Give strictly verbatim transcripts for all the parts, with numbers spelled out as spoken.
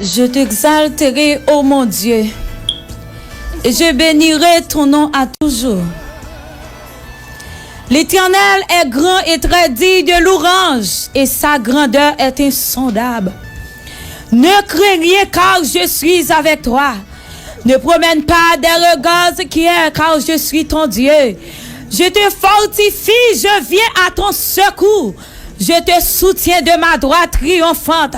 Je t'exalterai, ô mon Dieu, et je bénirai ton nom à toujours. L'Éternel est grand et très digne de louange, et sa grandeur est insondable. Ne crains rien, car je suis avec toi. Ne promène pas des regards inquiets, car je suis ton Dieu. Je te fortifie, je viens à ton secours. Je te soutiens de ma droite triomphante.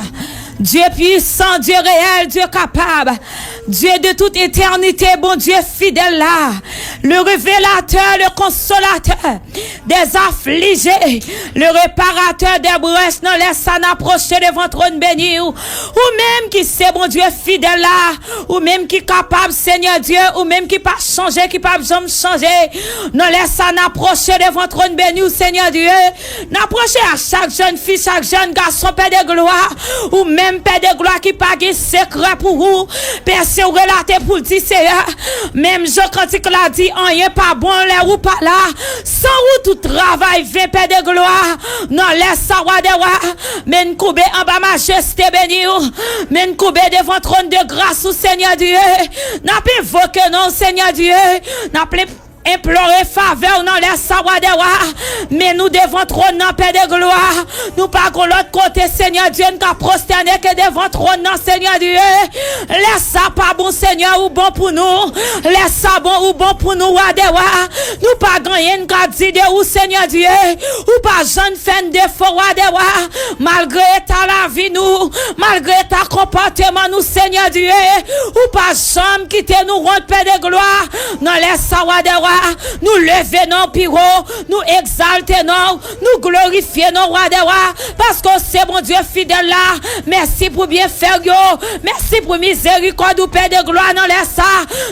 Dieu puissant, Dieu réel, Dieu capable, Dieu de toute éternité, Bondye fidèl la, le révélateur, le consolateur des affligés, le réparateur des brèches, nan lè sa n apwoche devan twòn beni w. Ou menm ki se Bondye fidèl la, ou menm ki kapab, Senyè Dye, ou menm ki pa chanje, ki p ap janm chanje. Nan lè sa n apwoche devan twòn beni w, Senyè Dye. N apwoche a chak jèn fi, chak jèn gason, Pè de glwa. Ou menm, Pè de glwa, ki pa gen sekrè pou ou. Pè, se w relate pou l di, Seyè. Menm jan kantik la di, anyen pa bon lè ou pa la. San ou, tout travay ven, Pè de glwa. Nan lè sa, Wa dè wa, men n koube anba majeste beni w. Men n koube devan twòn de gras ou, Senyè Dye. N ap envoke non w, Senyè Dye. N ap enplore favè w nan lè sa, Wa dè wa. Men nou devan twòn nan, Pè de glwa. Nou pa gon lòt kote, Senyè Dye, n ka pwostène ke devan twòn nan, Senyè Dye. Lè sa pa bon, Senyè, ou bon pou nou. Lè sa bon, ou bon pou nou, Wa dè wa. Nou pa gen anyen n ka di de ou, Senyè Dye. Ou pa janm fè n defo, Wa dè wa. Malgre eta lavi nou, malgre eta konpòteman nou, Senyè Dye, ou pa janm kite nou wont, Pè de glwa. Nan lè sa, Wa dè wa, nou leve non w pi wo, nou egzalte non w, nou glorifye non w, Wa dè wa, paske w se Bondye fidèl la. Mèsi pou byenfè w yo, mèsi pou mizerikòd ou, Pè de glwa, nan lè sa.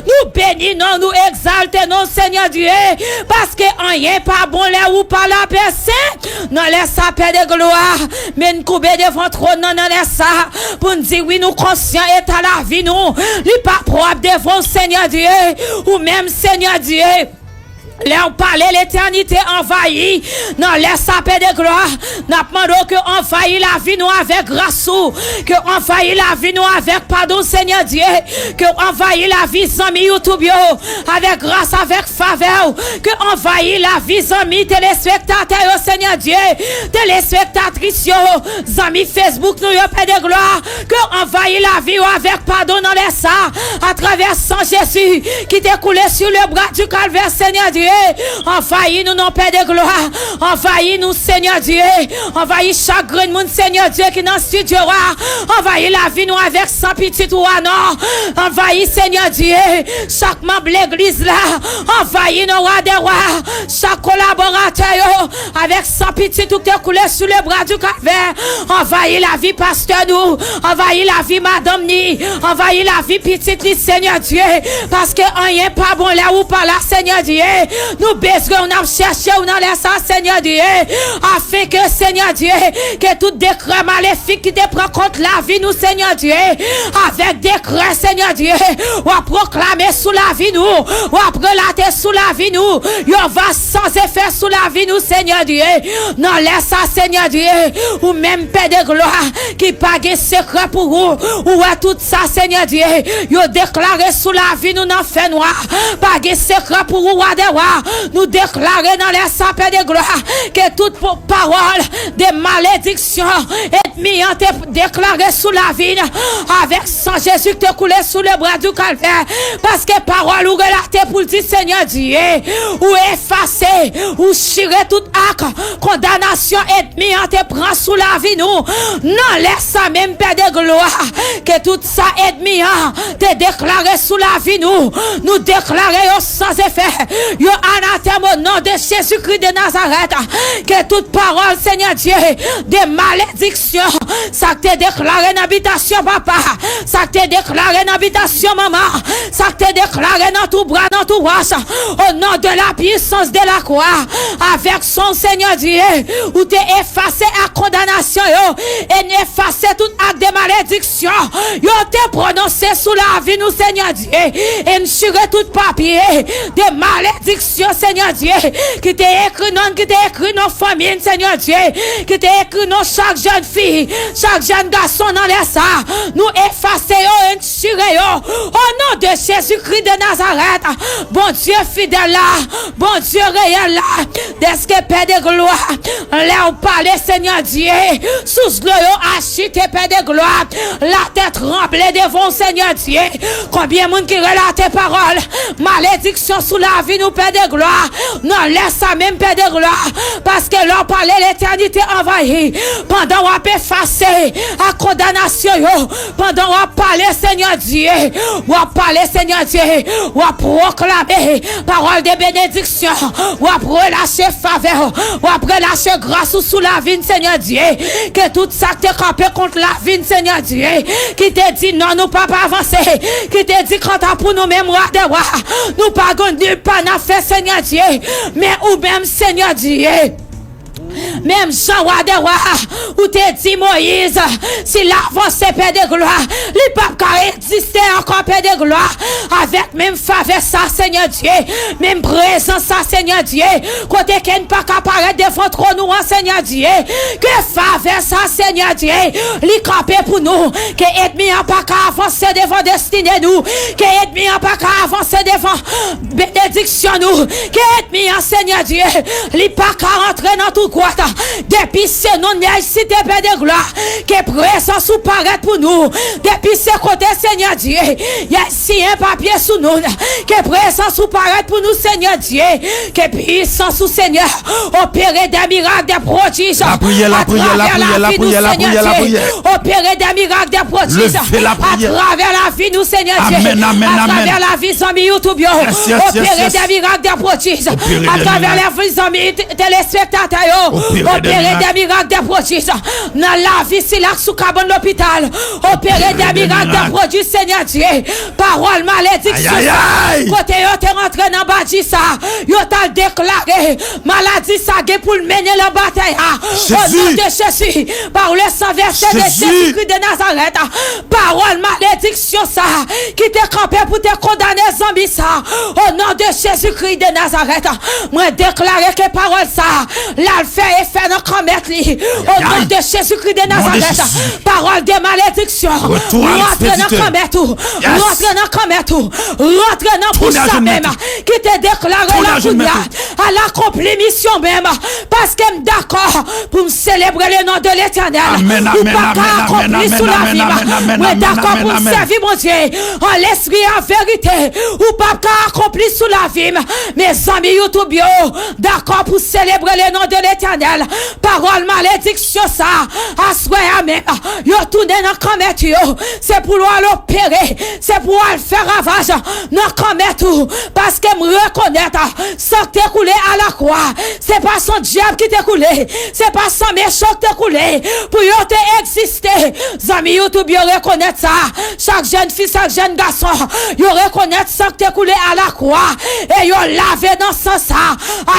Nou beni non w, nou egzalte non w, Senyè Dye, paske anyen pa bon lè ou pa la, Pè Sen. Nan lè sa, Pè de glwa, men n koube devan twòn nan nan lè sa, pou n di wi, nou konsyan eta lavi nou. Li pa pwòp devan w, Senyè Dye. Ou menm, Senyè Dye, lè w pale, letènite anvayi. Nan lè sa, Pè de glwa, n ap mande w ke anvayi lavi nou avèk gras ou, ke anvayi lavi nou avèk padon, Senyè Dye, ke anvayi lavi zanmi YouTube yo avèk gras, avèk favè w, ke anvayi lavi zanmi telespektatè yo, Senyè Dye, telespektatris yo, zanmi Facebook nou yo, Pè de glwa, ke anvayi lavi yo avèk padon nan lè sa, atravè san Jezi ki te koule sur le bras du Calvaire, Senyè Dye, anvayi nou non, Pè de glwa, anvayi nou, Senyè Dye, anvayi chak grenn moun, Senyè Dye, ki nan estidyo a, anvayi lavi nou avèk san pitit ou a non, anvayi, Senyè Dye, chak manm legliz la, anvayi non, Wa dè wa, chak kolaboratè yo, avèk san pitit ou ki te koule sur le bras du Calvaire, anvayi lavi pastè nou, anvayi lavi madanm ni, anvayi lavi pitit li, Senyè Dye, paske anyen pa bon lè ou pa la, Senyè Dye. Nou bezwen w, n ap chèche w nan lè sa, Senyè Dye, afenke, Senyè Dye, ke tout dekrè malefik ki te pran kont lavi nou, Senyè Dye, avèk dekrè, Senyè Dye, w ap pwoklame sou lavi nou, w ap relate sou lavi nou, yo va san efè sou lavi nou, Senyè Dye. Nan lè sa, Senyè Dye, ou menm, Pè de glwa, ki pa gen sekrè pou ou, ou wè tout sa, Senyè Dye, yo deklare sou lavi nou nan fènwa. Pa gen sekrè pou ou, Wa dè wa. Nou deklare nan lè sa, Pè de glwa, ke tout po-, pawòl de malediksyon ènmi an te deklare sou lavi n, avèk san Jezi ki te koule sur le bras du Calvaire, paske pawòl ou relate pou l di, Senyè Dye, ou efase, ou chire tout ak kondanasyon ènmi an te pran sou lavi nou. Nan lè sa menm, Pè de glwa, ke tout sa ènmi an te deklare sou lavi nou, nou deklare yo san efè, yo anatèm o non de Jezikri de Nazarèt. Ke tout pawòl, Senyè Dye, de malediksyon, sa k te deklare nan bitasyon papa, sa k te deklare nan bitasyon manman, sa k te deklare nan tou bwa, nan tou wòch, o non de la puissance de la croix, avèk san w, Senyè Dye, ou te efase ak kondanasyon yo, e n efase tout ak de malediksyon yo te pwononse sou lavi nou, Senyè Dye, e n chire tout papye de malediksyon, Senyè Dye, ki te ekri non n, ki te ekri non fanmi n, Senyè Dye, ki te ekri non chak jèn fi, chak jèn gason nan lè sa. Nou efase pentire yo. O non de Jezikri de Nazarèt, Bondye fidèl la, Bondye reyèl la, dèske Pè de glwa, lè w pale, Senyè Dye, sous dlo yo ajite, Pè de glwa, latè tranble devan w, Senyè Dye. Konbyen moun ki relate pawòl malediksyon sou lavi nou, Pè de glwa? Nan lè sa menm, Pè de glwa, paske lè w pale, letènite anvayi. Pandan w ap efase ak kondanasyon yo, pandan w ap pale, Senyè Dye, w ap pale, Senyè Dye, w ap pwoklame pawòl de benediksyon, w ap relache favè, w ap relache gras ou sou lavi n, Senyè Dye. Ke tout sa k te kanpe kont lavi n, Senyè Dye, ki te di non, nou p ap avanse, ki te di kanta pou nou menm, Wa dè wa, nou pa gen ni pa n a fè, Senyè Dye, men ou menm, Senyè Dye. Menm jan, Wa dè wa, ou te di Moyiz, si l avanse, Pè de glwa, li p ap ka egziste ankò, Pè de glwa, avèk menm favè sa, Senyè Dye, menm prezans sa, Senyè Dye, kote ke n pa ka parèt devan twòn ou an, Senyè Dye, ke favè sa, Senyè Dye, li kanpe pou nou, ke ènmi an pa ka avanse devan destine nou, ke ènmi an pa ka avanse devan benediksyon nou, ke ènmi an, Senyè Dye, li pa ka rantre nan tout gwòt. Depi se non n y a site, Pè de glwa, ke prezans ou parèt pou nou. Depi se kote, Senyè Dye, y a siyen papye sou nou, ke prezans ou parèt pou nou, Senyè Dye, ke pisans ou, Senyè, opere de mirak, de pwodij, lapriyè, lapriyè, atravè lapriyè, lavi nou, lapriyè, Senyè lapriyè, Dye, lapriyè, opere de mirak, de pwodij, leve lapriyè, atravè lavi nou, Senyè Dye, amèn, amèn, amèn, atravè lavi zanmi YouTube yo, yes, yes, yes, opere yes, de mirak, de pwodij, opere de atravè mirak, lavi zanmi t- telespektatè yo, opere de mirak, de mirak, de pwodij nan lavi sila k sou kabann lopital, opere de mirak, de pwodij, Senyè Dye, pawòl malediksyon sa, ay, ay, ay, kote yo te rantre nan badji sa, yo t al deklare maladi sa gen pou l mennen l anba tè a. O non de Jezi, par le sang versé de Jezi, Jezikri de Nazarèt, pawòl malediksyon sa ki te kanpe pou te kondane zanmi sa, o non de Jezikri de Nazarèt, mwen deklare ke pawòl sa, l al fè efè nan kan mèt li. O non de Jezikri de Nazarèt, pawòl de malediksyon, rantre nan kan mèt ou, rantre nan kan mèt ou, rantre nan bouch sa menm ki te deklare la kounye a, al akonpli misyon menm, paske m dakò pou m selebre le non de Letènèl. Amèn, ou pa ka akonpli sou lavi m. Mwen dakò pou m sèvi Bondye an lespri, an verite. Ou p ap ka akonpli sou lavi m. Mezanmi YouTube yo, dakò pou selebre le non de Letènèl. Pawòl malediksyon sa, aswè a menm, yo tounen nan kan mèt yo. Se pou yo al opere, se pou yo al fè ravaj nan kan mèt ou. Paske m rekonèt, san k te koule alakwa, se pa san dyab ki te koule, se pa san mechan k te koule pou yo te egziste. Zanmi YouTube yo rekonèt sa. Chak jèn fi, chak jèn gason, yo rekonèt san k te koule alakwa e yo lave nan san sa.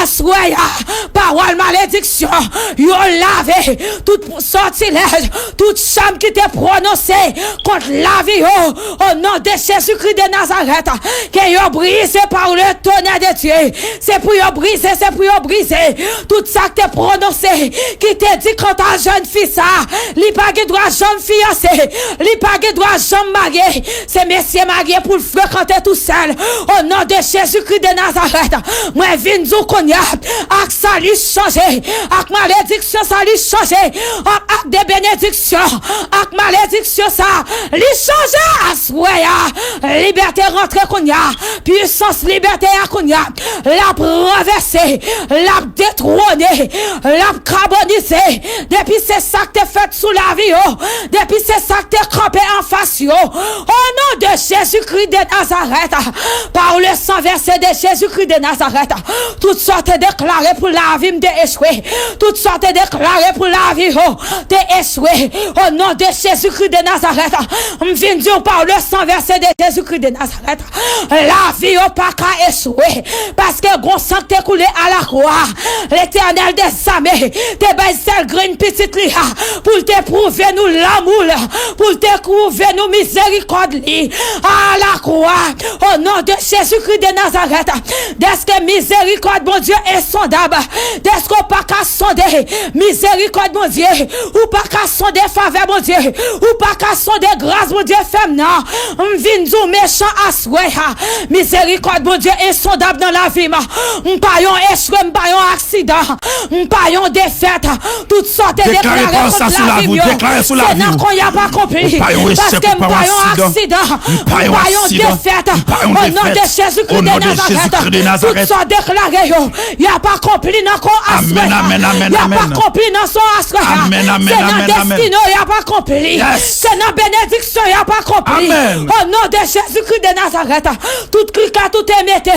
Aswè a, pawòl malediksyon, yo lave tout sòtilèj, tout cham ki te pwononse kont lavi yo, o non de Jezikri de Nazarèt, ke yo brize par le tonnerre de Dieu. Se pou yo brize, se pou yo brize. Tout sa k te pwononse, ki te di kanta jèn fi sa, li pa gen dwa janm fiyanse, li pa gen dwa janm marye. Se mesye marye pou l frekante tousèl. O non de Jezikri de Nazarèt, mwen vin di w kounye a, ak sa li chanje, ak malediksyon sa li chanje, ak, ak de benediksyon, ak malediksyon sa li chanje aswè a. Libète rantre kounye a, pisans libète a kounye a, l ap ranvèse, l ap detwone, l ap kabonize. Depi se sa k te fèt sou lavi yo, depi se sa k te kanpe anfas yo, o non de Jezikri de Nazarèt, par le sang versé de Jésus-Christ de Nazareth, tout sa w te deklare pou lavi m te echwe, tout sa w te deklare pou lavi yo te echwe, o non de Jezikri de Nazarèt, m vin di w par le sang versé de Jésus-Christ de Nazareth, lavi yo pa ka echwe, paske gon san k te koule alakwa. Letènèl dèzame te bay sèl grenn pitit li a pou l te pwouve nou lanmou l, pou l te pwouve nou mizerikòd li. a la kwa, o non de Jezikri de Nazarèt, dèske mizerikòd Bondye ensondab, dèske w pa ka sonde mizerikòd Bondye, ou pa ka sonde favè Bondye, ou pa ka sonde gras Bondye fè m nan. M vin di w mechan aswè a, mizerikòd Bondye ensondab nan lavi m. M pa yon echwe, m pa yon aksidan, m pa yon defèt. Tout sa w te deklare kont lavi m yo, se nan kon y ap akonpli. Paske m pa yon aksidan, m pa yon defèt. O non de Jezikri de Nazarèt, tout sa w deklare yo, y ap akonpli nan kon aswè a. Y ap akonpli nan son aswè a. Se nan destine w y ap akonpli. Se nan benediksyon y ap akonpli. O non de Jezikri de Nazarèt, tout krik la, tout te mete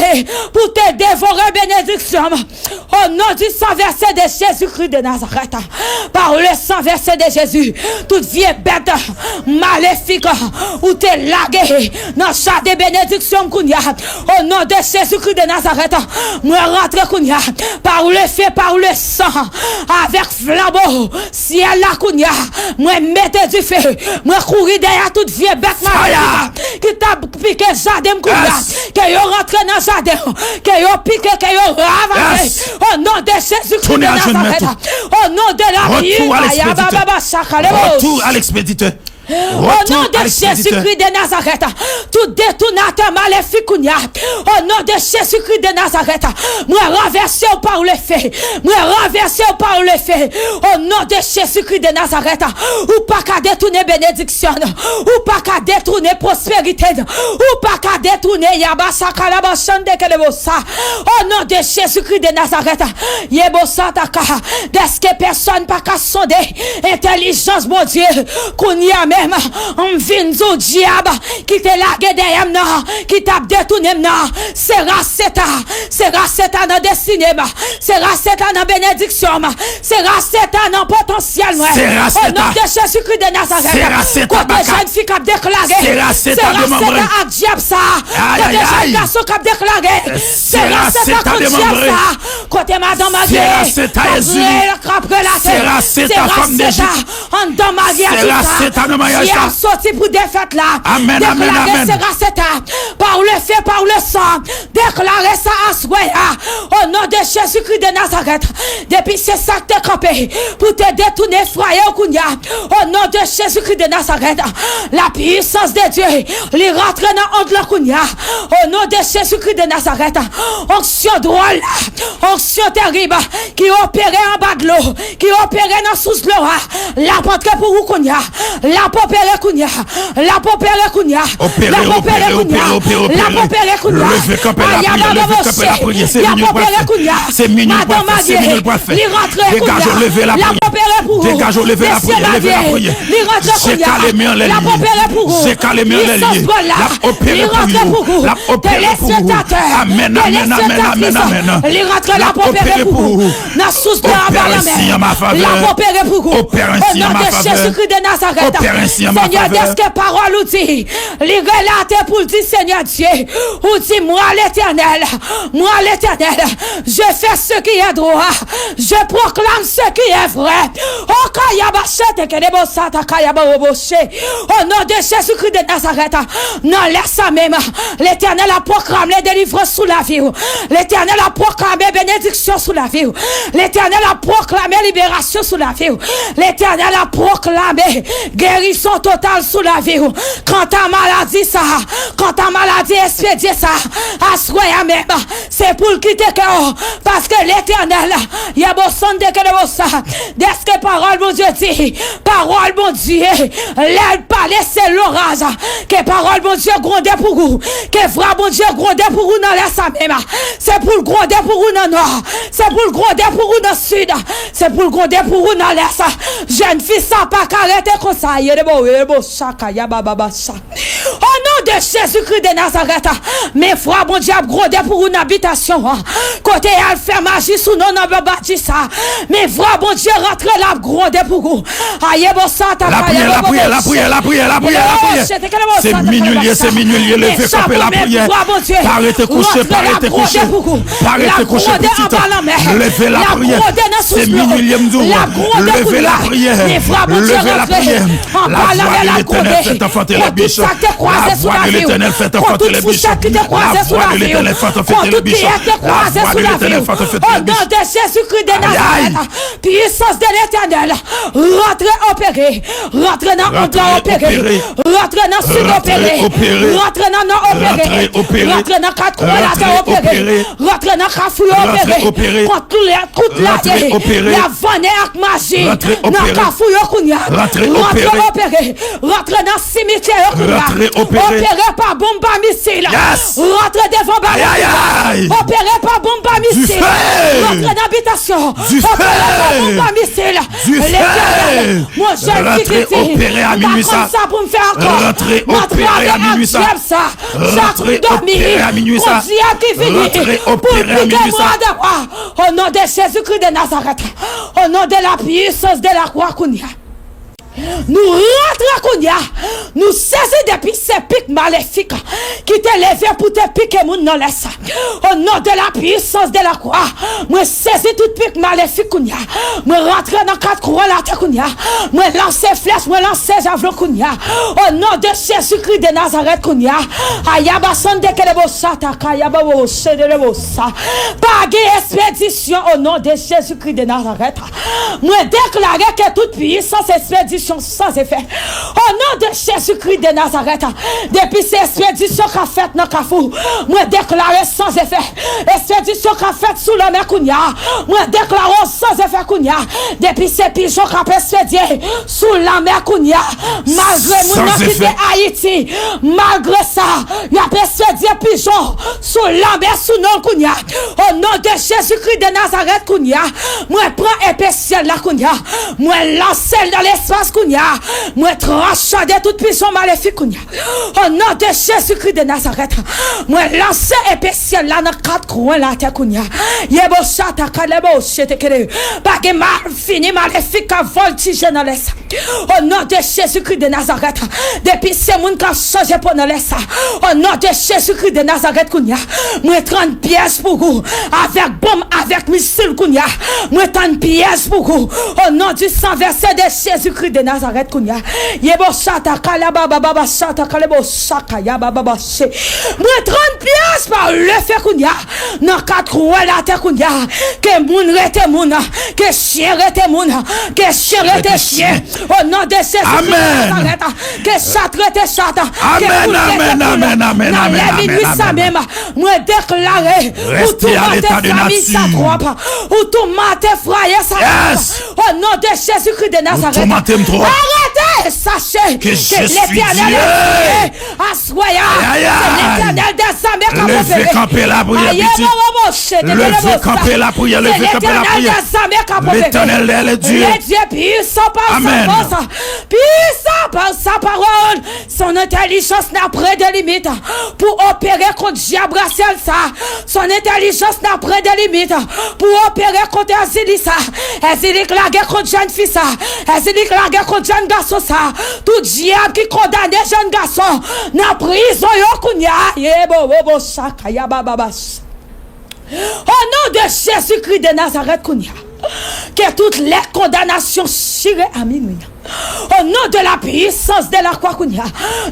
pou te devore benediksyon m. Au nom du sang versé de Jésus-Christ de Nazareth, par le sang versé de Jésus, tout vye bèt malefik ou te lage nan jaden benediksyon m kounye a, au nom de Jésus-Christ de Nazareth, mwen rantre kounye a, par le feu, par le sang, avèk flanbo syèl la kounye a, mwen mete dife, mwen kouri dèyè tout vye bèt malefik ki t ap pike jaden m kounye a, ke yo rantre nan jaden, ke yo pike, ke yo ravaje. Au nom de Jésus-Christ de Nazareth. Au nom de la vie, Aya Baba Baba Sakalebo. Au nom de Jésus-Christ de Nazareth, tout detonateur maléfique kounye a, au nom de Jésus-Christ de Nazareth, mwen ranvèse w par le feu, mwen ranvèse w par le feu, au nom de Jésus-Christ de Nazareth, ou pa ka detounen benediksyon, ou pa ka detounen pwosperite, ou pa ka detounen yaba sakalaba chande kelebosa, au nom de Jésus-Christ de Nazareth, yebosa taka, dèske pèsòn pa ka sonde entèlijans Bondye, kounye a menm, m vin di w dyab ki te lage dèyè m nan, ki t ap detounen m nan, se raseta, se raseta nan destine m, se raseta nan benediksyon m, se raseta nan potansyèl mwen. Au nom de Jésus-Christ de Nazareth, kote jèn fi k ap deklare, se raseta ak dyab sa, kote jèn gason k ap deklare, se raseta kont dyab sa, kote madan marye k ap rele, k ap relate, se raseta anndan maryaj ou sa, dyab soti pou defèt la, deklare se raseta, par le feu, par le sang, deklare sa aswè a, au nom de Jésus-Christ de Nazareth, depi se sa k te kanpe pou te detounen fwaye w kounye a, au nom de Jésus-Christ de Nazareth, la puissance de Dieu, li rantre nan ond lan kounye a, au nom de Jésus-Christ de Nazareth, onksyon dwòl la, onksyon terib ki opere anba dlo, ki opere nan sous dlo a, l ap antre pou ou kounye a, l ap opere kounye a, l ap opere kounye a, l ap opere kounye a, l ap opere kounye a. Leve kanpe lapriyè, leve kanpe lapriyè, se minwi l pral fè, se minwi l pral fè. Madan marye, li rantre kounye a, l ap opere pou ou. Degaje w, leve lapriyè, leve lapriyè. Mesye marye, li rantre kounye a, l ap opere pou ou. Puissance dwòl la, li rantre pou ou. Telespektatè, telespektatris, li rantre, l ap opere pou ou. Nan sous dlo anba lanmè, l ap opere pou ou. Au nom de Jésus-Christ de Nazareth, Senyè, dèske pawòl ou di, li relate pou l di, Senyè Dye, ou di, moi, l'Éternel, moi, l'Éternel, je fais ce qui est droit, je proclame ce qui est vrai. Oh, kayaba shete kedebo sata kayaba oboche. Au nom de Jésus-Christ de Nazareth, nan lè sa menm, Letènèl ap pwoklame delivrans sou lavi w. Letènèl ap pwoklame benediksyon sou lavi w. Letènèl ap pwoklame liberasyon sou lavi w. Letènèl ap pwoklame gerizon total sou lavi w. Kanta maladi sa, kanta maladi espedye sa, aswè a menm, se pou l kite kè w, paske Letènèl, yabo sande ke de bosa, dèske pawòl Bondye di, pawòl Bondye, lè l pale, se loraj. Ke pawòl Bondye gwonde pou ou. Ke vwa Bondye gwonde pou ou nan lè sa menm. Se pou l gwonde pou ou nan nò. Se pou l gwonde pou ou nan sid. Se pou l gwonde pou ou nan lès. Jèn fi sa pa ka rete konsa. Yedebo, yedebo, chaka, yabababa, cha. O non de Jezikri de Nazarèt, men vwa Bondye ap gwonde pou ou nan abitasyon an. Kote y al fè maji sou non nan bò bati sa, men vwa Bondye rantre la ap gwonde pou ou. Aye bo sa ta. Lapriyè, lapriyè, lapriyè, lapriyè, lapriyè, lapriyè. Se minwi l ye, se minwi l ye, leve kanpe lapriyè. Pa rete kouche, pa rete kouche. Pa rete kouche, pitit. Leve lapriyè. Se minwi l ye, m di w. Leve lapriyè. Leve lapriyè. La gloire de l'Éternel s'est enfanté les biches. L ap lavi w, kont tout fouchèt ki te kwaze sou lavi w, kont tout pyè ki te kwaze sou lavi w. O non de Jezikri de Nazarèt, pisans de Letènèl, rantre opere, rantre nan onn la opere, rantre nan sid opere, rantre nan nò opere, rantre nan kat kwen latè opere, rantre nan kafou yo opere, kont tout lè, kout lade, lavannen ak maji, nan kafou yo kounye a, rantre opere, rantre nan simityè yo kounye a, opere pa bonm pa misil, rantre devan bagay, opere pa bonm pa misil, rantre nan bitasyon, opere pa bonm pa misil, Letènèl, mwen jèn pititi, m pa konn sa pou m fè ankò, m antrave ak dyab sa, sa k dòmi, kon dyab ki vini pou l pike mwen andewa. O non de Jezikri de Nazarèt, o non de la puissance de la croix kounye a. Nou rantre kounye a. Nou sezi depi se pik malefik ki te leve pou te pike moun nan lè sa. O non de la puissance de la croix, mwen sezi tout pik malefik kounye a. Mwen rantre nan kat kwen latè kounye a. Mwen lanse flèch, mwen lanse javlo kounye a. O non de Jezikri de Nazarèt kounye a. Ayaba sande kelebo sata kayaba wo sede lebo sa. Pa gen espedisyon o non de Jezikri de Nazarèt. Mwen deklare ke tout pisans espedisyon san efè. O non de Jezikri de Nazarèt, depi se espedisyon k ap fèt nan kafou, mwen deklare san efè. Espedisyon k ap fèt sou lanmè kounye a, mwen deklare w san efè kounye a. Depi se pijon k ap espedye sou lanmè kounye a, malgre moun nan kite Ayiti, malgre sa, y ap espedye pijon sou lanmè sou non l kounye a. O non de Jezikri de Nazarèt kounye a, mwen pran epe syèl la kounye a. Mwen lanse l nan lespas kounye a. Mwen tranchande tout pijon malefik kounye a. O non de Jezikri de Nazarèt, mwen lanse epe syèl la nan kat kwen latè kounye a. Yebo chata kalebo chete kele. Pa gen malfini malefik k ap vòltije nan lè sa. O non de Jezikri de Nazarèt, depi se moun k ap chanje po nan lè sa, o non de Jezikri de Nazarèt kounye a, mwen tann pyèj pou ou, avèk bonm, avèk misil kounye a, mwen tann pyèj pou ou, o non di san vèse de Jezikri de Nazarèt kounye a. Yebo chata kalaba baba chata kalebo chaka yaba baba che. Mwen tann pyèj pa lefe kounye a, nan kat kwen latè kounye a, ke moun rete moun, ke chen rete moun, ke chen rete chen. O non de Jezikri de Nazarèt, ke chat rete chat, ke poul rete poul. Nan lè minwi sa menm, mwen deklare, ou toumante fanmi sa twòp, ou toumante fwaye sa twòp. O non de Jezikri de Nazarèt, arete, sache ke Letènèl Aswè a, se Letènèl dèzame k ap opere. Leve kanpe lapriyè, pitit. Leve kanpe lapriyè, leve kanpe lapriyè. Se Letènèl dèzame k ap opere. Letènèl, le Dye. Le Dye puissant par sa force, puissant par sa parole. Son entèlijans n'a point de limite pou opere kont dyab rasyal sa. Son entèlijans n'a point de limite pou opere kont Èzili sa. Èzili k lage kont jèn fi sa. Èzili k lage kont jèn gason sa. Tout dyab ki kondane jèn gason nan prizon yo kounye a. Yebobobo chaka yabababas. O non de Jezikri de Nazarèt kounye a, ke tout lèt kondanasyon chire a minwi nan. O non de la puissance de la croix kounye a,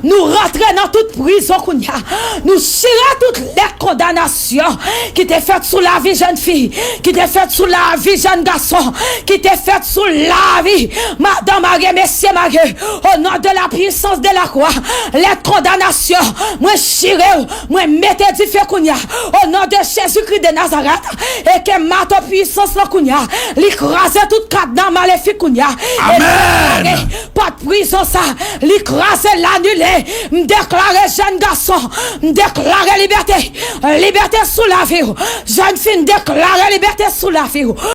nou rantre nan tout prizon kounye a. Nou chire tout lèt kondanasyon ki te fèt sou lavi jèn fi, ki te fèt sou lavi jèn gason, ki te fèt sou lavi madanm marye, mesye marye. O non de la puissance de la croix, lèt kondanasyon, mwen chire w, mwen mete dife kounye a. O non de Jezikri de Nazarèt, e ke mato pwisans lan kounye a, li kraze tout kadna malefik kounye a. E m deklare pòt prizon sa, li kraze, l anile. M deklare jèn gason, m deklare libète. Libète sou lavi w. Jèn fi, m deklare libète sou lavi w.